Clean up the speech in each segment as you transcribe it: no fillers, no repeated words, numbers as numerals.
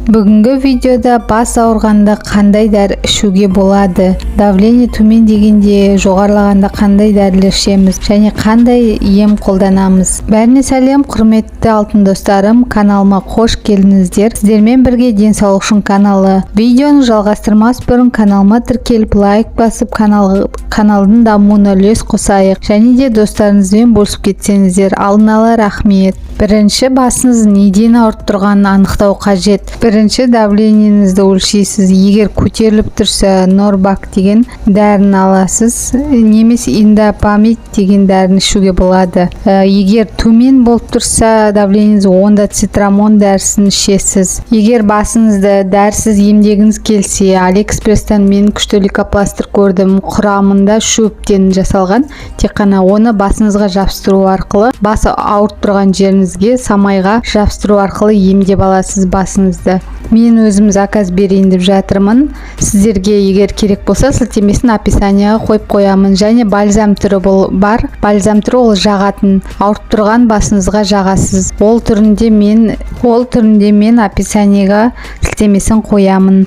Бүгінгі видеода бас ауырғанда қандай дәрі ішуге болады, давление төмендегенде, жоғарылағанда қандай дәрілер ішеміз және қандай ем қолданамыз? Бәріне сәлем, құрметті алтын достарым! Каналыма қош келдіңіздер! Сіздермен бірге «Денсаулық үшін» каналы. Видеоны жалғастырмас бұрын каналыма тіркеліп, лайк басып, каналдың дамуына үлес қосайық және де достарыңызбен бөлісіп кетсеңіздер, алдын ала рахмет. Бірінші, басыңыз неден ауырып тұрғанын анықтау қажет. Бірінші, давлениеңізді өлшейсіз. Егер көтеріліп тұрса, Норбак деген дәріні аласыз немесе Индапамид деген дәріні ішуге болады. Егер төмен болып тұрса давлениеңіз, онда Цитрамон дәрісін ішесіз. Егер басыңызды дәрісіз емдегіңіз келсе, Алиэкспресстен мен күшті лейкопластырь көрдім, құрамында шөптен жасалған. Тек қана оны басыңызға жабыстыру арқылы, бас ауырып тұрған жеріңізге, самайға жабыстыру арқылы емдеп аласыз басыңызды. Мен өзім заказ берейін деп жатырмын. Сіздерге егер керек болса, сілтемесін описанияға қойып қоямын. Және бальзам түрі бұл бар. Бальзам түрі ол жағатын, ауырып тұрған басыңызға жағасыз. Ол түрінде мен описаниеға сілтемесін қоямын.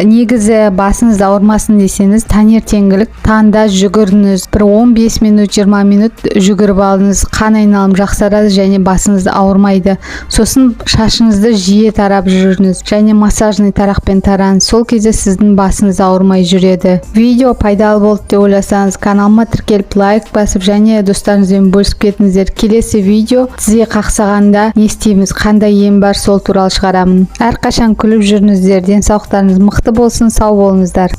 Негізі басыңыз ауырмасын десеңіз, таңертеңгілік таңда жүгіріңіз. Бір 15 минут, 20 минут жүгіріп алыңыз, қан айналым жақсарады және басыңыз ауырмайды. Сосын шашыңызды жиі тарап жүріңіз және массажный тарақпен тараңыз. Сол кезде сіздің басыңыз ауырмай жүреді. Видео пайдалы болды деп ойласаңыз, каналыма тіркеліп, лайк басып және достарыңызбен бөлісіп кетіңіздер. Келесі видео тізе қақсағанда не істейміз, қандай ем бар, сол туралы шығарамын. Әрқашан күліп жүріңіздер, денсаулықтарыңыз мықты болсын, сау болыңыздар!